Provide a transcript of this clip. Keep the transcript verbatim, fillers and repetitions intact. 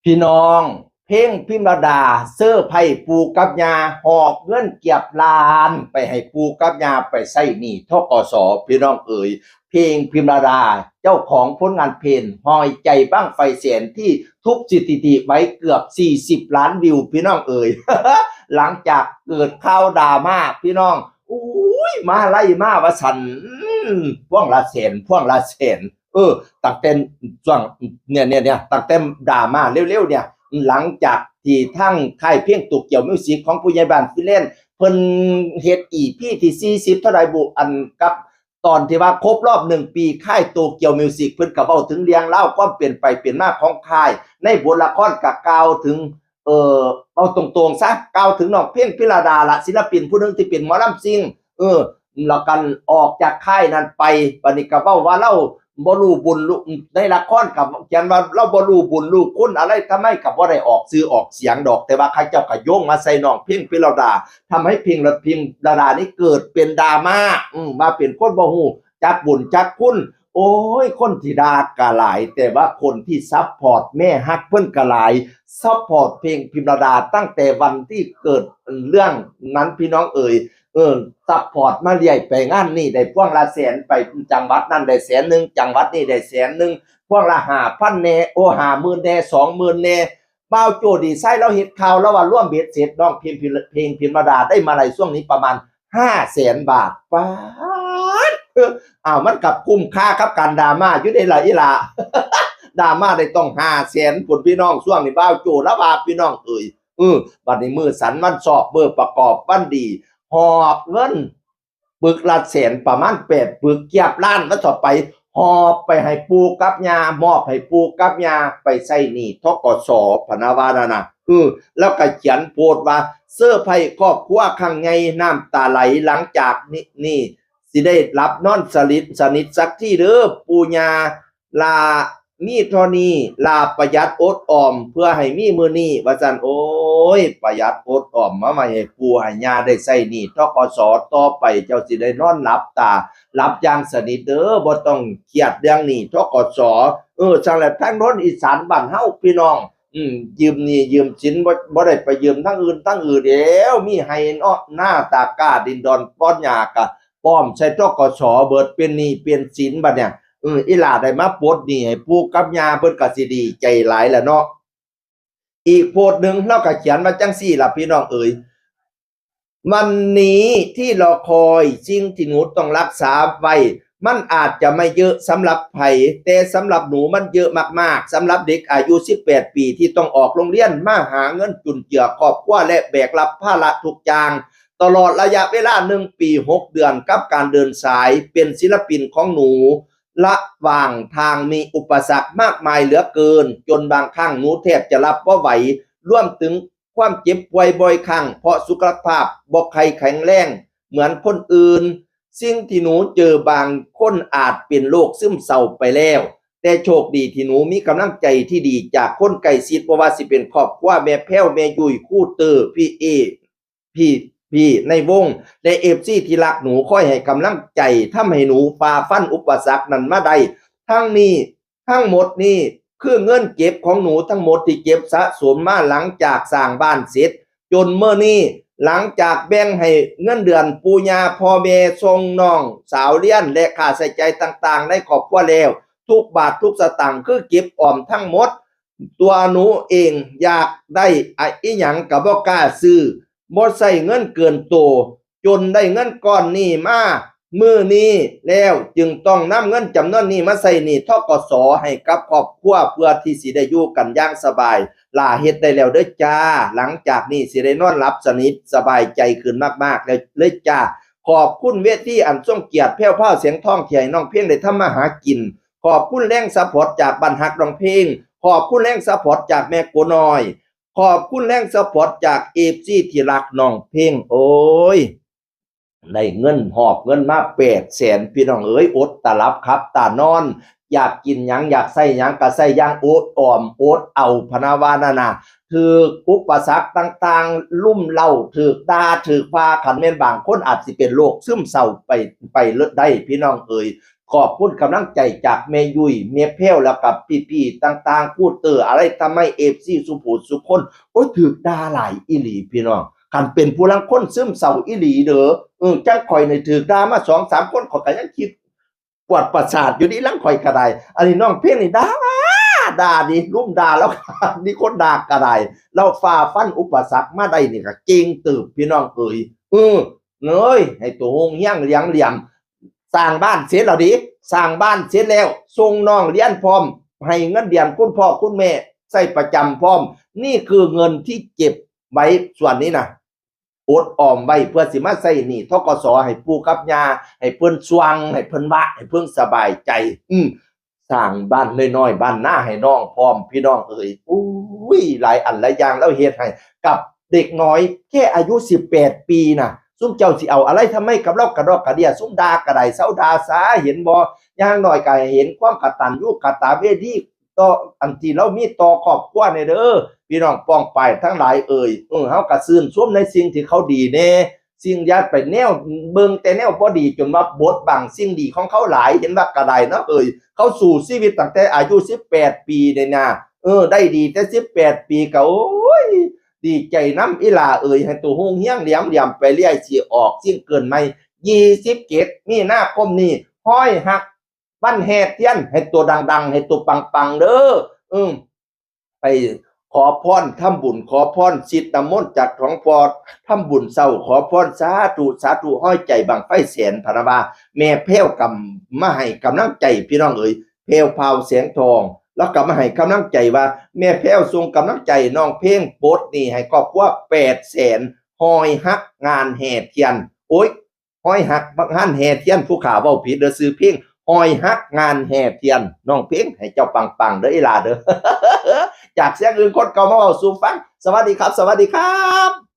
พี่น้อง เพลงพิมระดา เซอร์ไพรส์ปู่กับย่า หอบเงินเกือบล้านไปให้ปู่กับย่าไปใช้หนี้ ธ.ก.ส. พี่น้องเอ๋ย เพลงพิมระดา เจ้าของผลงานเพลงหอยใจบั้งไฟแสนที่ทุบสถิติไว้เกือบสี่สิบล้านวิว พี่น้องเอ๋ย หลังจากเกิดข่าวดราม่า พี่น้อง อุ้ย มาไล่มาว่าสัน อืม พวงละแสน พวงละแสน เออ ตั้งแต่ช่วง เนี่ย เนี่ย เนี่ย ตั้งแต่ดราม่าเร็วๆ เนี่ย หลังจากที่ทางค่ายเพลงโตเกียวมิวสิกของผู้ใหญ่บ้านฟินแลนด์ เพิ่นเฮ็ด อีพี ที่สี่สิบ เท่าใดบุ อันกับตอนที่ว่าครบรอบหนึ่งปีค่ายโตเกียวมิวสิก เพิ่นก็เว้าถึงเรื่องราวความเป็นไปเป็นมาของค่าย ในบทละครก็กล่าวถึง เออ เอาตรงๆ ซะ กล่าวถึงน้องเพลงพิมระดาละ ศิลปินผู้หนึ่งที่เป็นหมอลำซิ่ง เออ แล้วกันออกจากค่ายนั้นไป บัดนี้ก็เว้าว่าเราบ่รู้บุญรู้ ในละครก็เขียนว่าเราบ่รู้บุญรู้คุณอะไร ทำไมก็บ่ได้ออกชื่อออกเสียงดอก แต่ว่าเขาเจ้าก็โยงมาใส่น้องเพลงพิมระดา ทำให้เพลงละ พิมระดานี่เกิดเป็นดราม่า อืม ว่าเป็นคนบ่ฮู้จักบุญจักคุณ โอ้ย คนที่ด่าก็หลาย แต่ว่าคนที่ซัพพอร์ตแม่ฮักเพิ่นก็หลาย ซัพพอร์ตเพลงพิมระดาตั้งแต่วันที่เกิดเรื่องนั้น พี่น้องเอ๋ย เออ ซัพพอร์ตมาเรื่อย ไปงานนี่ได้พวงละแสน ไปจังหวัดนั่นได้แสนหนึ่ง จังหวัดนี่ได้แสนหนึ่ง พวงละห้าพันแน่ โอ้ ห้าหมื่นแน่ สองหมื่นแน่ บ่าวโจดีไซน์เราเฮ็ดข่าว แล้วว่ารวมเบ็ดเสร็จน้องเพลงพิม เพลงพิมระดาได้มาลัยช่วงนี้ประมาณห้าแสนบาท ป๊าด อ้าว มันกับคุ้มค่ากับการดราม่าอยู่ได้ล่ะอีหล่า ดราม่าได้ต้องห้าแสน พุ้นพี่น้อง ช่วงนี้บ่าวโจแล้วว่า พี่น้องเอ๋ย เออ บัดนี้มื้อสันวันชอบ มื้อประกอบวันดี หอบเงิน ปึกละแสน ประมาณแปดปึก เกือบล้าน มาต่อไป หอบไปให้ปู่กับย่า มอบให้ปู่กับย่าไปใช้หนี้ ธ.ก.ส. พะนะว่านั่นน่ะ เออ แล้วก็เขียนโพสต์ว่า เซอร์ไพรส์ครอบครัวครั้งใหญ่ น้ำตาไหล หลังจากนี้ นี่ สิได้หลับนอนสนิท สนิทสักทีเด้อปู่ย่า ลามีเท่านี้ ลาประหยัดอดออม เพื่อให้มีมื้อนี้ ว่าซั่น โอ้ย ประหยัดอดออมมาไว้ให้ปู่ให้ย่าได้ใช้หนี้ ธ.ก.ส. ต่อไปเจ้าสิได้นอนหลับตา หลับอย่างสนิทเด้อ บ่ต้องเครียดเรื่องหนี้ ธ.ก.ส. เออ ซั่นแหละ ทางโน้นอีสานบ้านเฮาพี่น้อง อืม ยืมหนี้ยืมสิน บ่ บ่ได้ไปยืมทางอื่น ทางอื่นแล้ว มีไฮ่เนาะ นาตากล้า ดินดอนปอนหญ้า ก็ป้อมใส่ ธ.ก.ส. เบิด เป็นหนี้เป็นสินบัดเนี่ย เออ อีหล่าได้มาปลดหนี้ให้ปู่กับย่า เพิ่นก็สิดีใจหลายแหละเนาะ อีกโพสต์หนึ่ง เราก็เขียนมาจั่งซี้ล่ะพี่น้องเอ๋ย วันนี้ที่รอคอย สิ่งที่หนูต้องรักษาไว้ มันอาจจะไม่เยอะสำหรับใผ แต่สำหรับหนูมันเยอะมากๆ สำหรับเด็กอายุสิบแปดปีที่ต้องออกโรงเรียนมาหาเงินจุนเจือครอบครัวและแบกรับภาระทุกอย่าง ตลอดระยะเวลาหนึ่งปีหกเดือนกับการเดินสายเป็นศิลปินของหนู ระหว่างทางมีอุปสรรคมากมายเหลือเกิน จนบางครั้งหนูแทบจะรับบ่ไหว รวมถึงความเจ็บป่วยบ่อยครั้ง เพราะสุขภาพบ่ค่อยแข็งแรงเหมือนคนอื่น สิ่งที่หนูเจอบางคนอาจเป็นโรคซึมเศร้าไปแล้ว แต่โชคดีที่หนูมีกำลังใจที่ดีจากคนใกล้ชิด บ่ว่าสิเป็นครอบครัวแม่แพ้ว แม่ยุ้ย ครูเตอร์ พี่เอ พี่ พี่ในวง และ เอฟซี ที่รักหนูคอยให้กำลังใจ ทำให้หนูฝ่าฟันอุปสรรคนั้นมาได้ ทั้งนี้ ทั้งหมดนี้คือเงินเก็บของหนูทั้งหมดที่เก็บสะสมมาหลังจากสร้างบ้านเสร็จ จนเมื่อนี้ หลังจากแบ่งให้เงินเดือนปู่ย่าพ่อแม่ส่งน้องสาวเรียนและค่าใช้จ่ายต่างๆ ในครอบครัวแล้ว ทุกบาททุกสตางค์คือเก็บออมทั้งหมด ตัวหนูเองอยากได้อะ อิหยังก็บ่กล้าซื้อ บ่ใช้เงินเกินโต จนได้เงินก้อนนี้มามื้อนี้แล้ว จึงต้องนำเงินจำนวนนี้มาใช้หนี้ ธ.ก.ส. ให้กับครอบครัว เพื่อที่สิได้อยู่กันอย่างสบาย หล่าเฮ็ดได้แล้วเด้อจ้า หลังจากนี้สิได้นอนหลับสนิทสบายใจขึ้นมากๆ แล้วเลยจ้า ขอบคุณเวทีอันทรงเกียรติแพรวพราวแสงทองที่ให้น้องเพลงได้ทำมาหากิน ขอบคุณแรงซัพพอร์ตจากบ้านฮักน้องเพลง ขอบคุณแรงซัพพอร์ตจากแม่โกน้อย ขอบคุณแรงซัพพอร์ตจาก เอฟซี ที่รักน้องเพลง โอ้ย ได้เงินหอบเงินมาแปดแสน พี่น้องเอ๋ย อดตาหลับขับตานอน อยากกินหยังอยากใช้หยังก็ใช้อย่างอดออมอดเอา พะนะว่านั่นน่ะ ถืกอุปสรรคต่างๆ ลุ่มเร้า ถืกด่า ถืกว่า คันแม่นบางคนอาจสิเป็นโรคซึมเศร้าไป ไปเลยได้ พี่น้องเอ๋ย ขอบคุณกำลังใจจากแม่ยุ้ย แม่แพ้ว แล้วกับพี่ๆต่างๆ ครูเตอร์ อะไรทำไม เอฟซี สุภูสุคน โอ้ย ถืกด่าหลายอีหลีพี่น้อง คันเป็นผู้ลางคนซึมเศร้าอีหลีเด้อ เออ จังข่อยนี่ถืกด่ามาสองสามคน ข่อยก็ยังคิดปวดประสาทอยู่ดิ ลางข่อยก็ได้ อันนี้น้องเพลงนี่ด่า ด่าดิ ลุ่มด่าแล้ว มีคนด่าก็ได้ เราฝ่าฟันอุปสรรคมาได้นี่ก็เก่งเติบพี่น้องเอ๋ย เออ เอ้ย ให้ตัวโฮงเฮี้ยงเหลียงเหลี่ยม สร้างบ้านเสร็จแล้วดิ สร้างบ้านเสร็จแล้ว ส่งน้องเรียนพร้อม ให้เงินเดือนคุณพ่อคุณแม่ใช้ประจำพร้อม นี่คือเงินที่เก็บไว้ส่วนนี้นะ อดออมไว้เพื่อสิมาใช้หนี้ ธ.ก.ส. ให้ปู่กับย่า ให้เพิ่นสว่าง ให้เพิ่นวะ ให้เพิ่นสบายใจ อืม สร้างบ้านน้อยๆ บ้านนาให้น้องพร้อม พี่น้องเอ๋ย อุ้ย หลายอันหลายอย่างแล้วเฮ็ดให้กับเด็กน้อยแค่อายุสิบแปดปีนะ ซุมเจ้าสิเอาอะไรทำไมกับลาวกระดอกกระเดี้ย ซุมด่าก็ได้ เซาด่าซา เห็นบ่ อย่างน้อยก็ให้เห็นความกตัญญูกตเวที ต่ออันที่ลาวมีต่อครอบครัวแหน่เด้อ พี่น้องป้องปายทั้งหลายเอ๋ย เออ เฮาก็ชื่นชมในสิ่งที่เขาดีแหน่ สิ่งอย่าไปแนวเบิ่งแต่แนวบ่ดี จนว่าบดบังสิ่งดีของเขาหลาย เห็นว่าก็ได้เนาะเอ๋ย เขาสู้ชีวิตตั้งแต่อายุสิบแปดปีเนี่ยนะ เออ ได้ดีแต่สิบแปดปีก็ โอ้ย ดีใจนำอีหล่าเอ๋ย ให้ตัวโฮงเฮี้ยงเหลียงเหลี่ยมไปเรื่อย สิออกซิงเกิลใหม่ ยี่สิบเจ็ดมีนาคมนี้ ฮ้อยฮัก วันแห่เทียน ให้ตัวดังๆ ให้ตัวปังๆ เด้อ อืม ไปขอพร ทำบุญขอพร สิทธิ์น้ำมนต์จากของพ่อ ทำบุญเช้าขอพร สาธุ สาธุ ฮ้อยใจบั้งไฟแสน พะนะว่า แม่แพ้วกำมาให้กำลังใจพี่น้องเอ๋ย แพ้วพราวแสงทอง แล้วก็มาให้กำลังใจว่า แม่แพ้วส่งกำลังใจน้องเพลงปลดหนี้ให้ครอบครัวแปดแสน ฮ้อยฮักงานแห่เทียน โอ้ย ฮ้อยฮักงานแห่เทียน ผู้ข้าเว้าผิดเด้อ ชื่อเพลงฮ้อยฮักงานแห่เทียน น้องเพลงให้เจ้าปังๆ เด้ออีหล่าเด้อ จากเสียงอื่นคนเก่ามาเว้าสู่ฟัง สวัสดีครับ สวัสดีครับ